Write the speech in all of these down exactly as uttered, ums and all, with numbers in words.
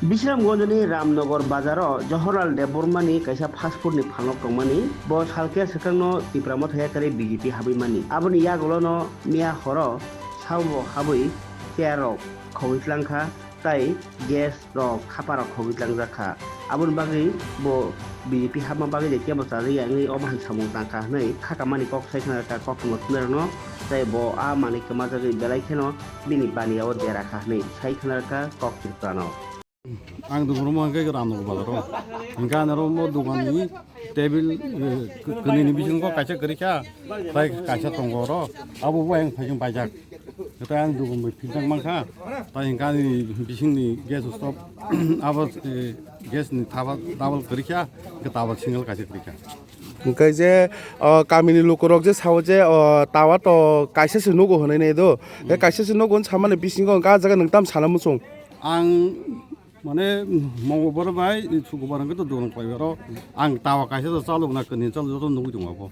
Bisramganjni Ramnagar bazaro Jawaharlal Debbarmani kaisa fast food ni phalnok tongmani. Bo salkhe swkangno Tipra Motha yakarwi B J P habwimani. Aboni yagulono miya horo sabo habwi chair rok khogwi tlangkha tei gas rok khapa rok khogwi tlangjak kha. Aboni bagwi bo B J P hapma bagwi je kebo chajak ya wngwi omo hai samung tangkha hwnwi khakamani kok sai khna rwkha kok thumnairokno tei bo a manwi kwmajagwi belai kheno bini baniya o dera kha hwnwi sai khna rwkha kok Tripura no. Ang dukan room hwnkhe Ramnagar bazar o. Hwnkhe ani room o dukan ni table, eh, kwnwi ni bisingo kaisa kwrwi kha, tei kaisa tongo oro. Abo bo ayang phaikhe baijak. Tei ang dukan bai phirjak mankha. Tei hwnkhe ani bisingni gas stove abo, eh, gas ni thaba double kwrwi kha, hwnkhe tabuk single kaisa kwrwi kha. Hwnkhe je, o, kamini lukurok je sao je, o, tawa to kaisa se nugo hwnwi nai do. He kaisa se nugo hwn samani bisingo hwnkhe ah jaga nwng tam sana muchung. Ang mane Mongolbar bai Sukubar hwnkhe to dorong khlai aro ang tawa kaisa to chalok na kwnwi chalok joto nugwi tongo abo.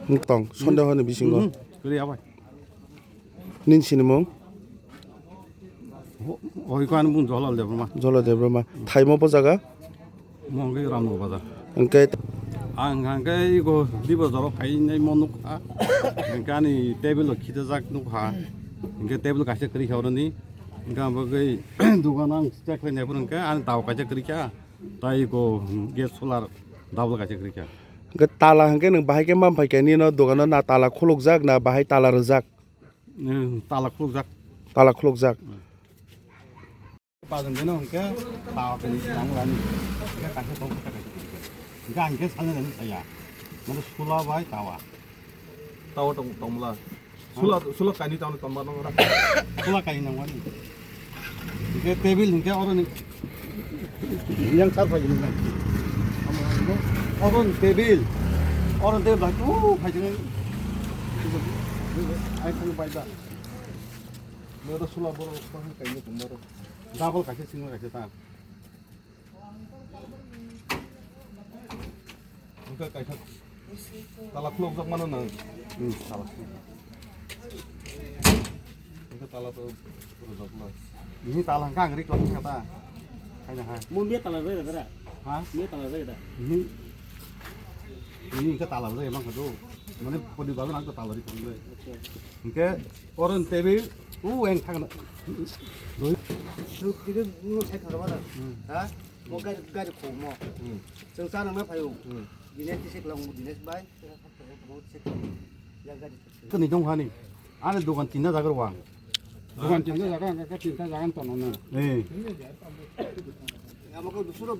Nwng tong, Sunday hwnwi bisingo. Mhm, kwrwi abai. Nini sinimung? Ho-, hoi ko ani mung Jolal Debbarma. Jolal Debbarma. Thaimo bo jaga? Mongwi Ramnagar bazar. Hwnkhe? Ang hwnkhe iko di bazaro phainai mo nukha. Hwnkhe ani table o khitijak nukha. Hwnkhe table kaisa kwrwi kha oroni. Hwnkhe ang bagwi dogan ang check khlainai phuru hwnkhe ani tawa kaisa kwrwi kha. Tai iko gas solar double kaisa kwrwi kha. Hwnkhe tala hwnkhe nwng bahai khe man phaikha nini no dogano na tala khulukjak na bahai tala rwjak? Eh, tala khulukjak. Tala khulukjak. Bazar geno hwnkhe tawa kani tamo rani. Hwnkhe kaisa tong khe kaisa. Hwnkhe ang khe sani rani saya. Mane sula bai tawa. Tawa tong tongmla. Sula sula kani tamo tongma nang ora. Sula kani nang wani. Hwnkhe table hwnkhe oro ni. Yang sar phai ni nang. Oro ni table. Oro ni table bai tu phai ni. Ai phai bai da. Moro sula boro ko kani tongma ro. Double kaisa single kaisa ta. Hwnkhe kaisa tala khulukjak mano nwng. Hmm, tala khuluk. Hwnkhe tala to rwjak lai. Bini tala hwnkhe ang ri klok kha ta. Khaina hai. Mo miya tala rwjak da? Ha? Miya tala rwjak da? Bini, bini hwnkhe tala rwjak mankha do. Mane podi babe nang to tala ri klok lai. Hwnkhe oro ni table u eng thangna. Ruk tide mo sai thara bana. Hmm. Ha? Mo gari, gari khogmo. Hmm. Chwng cha nangna phaio. Hmm. Dinesh tise kwlangmo, Dinesh bai. Mo tise kwlangmo. Ya gari. Kani dong hani. Ani dogan tinta jaga rwang. Dogan tinta jaga, ang khe tinta jaga tono na. Eh. Amo ko dusuro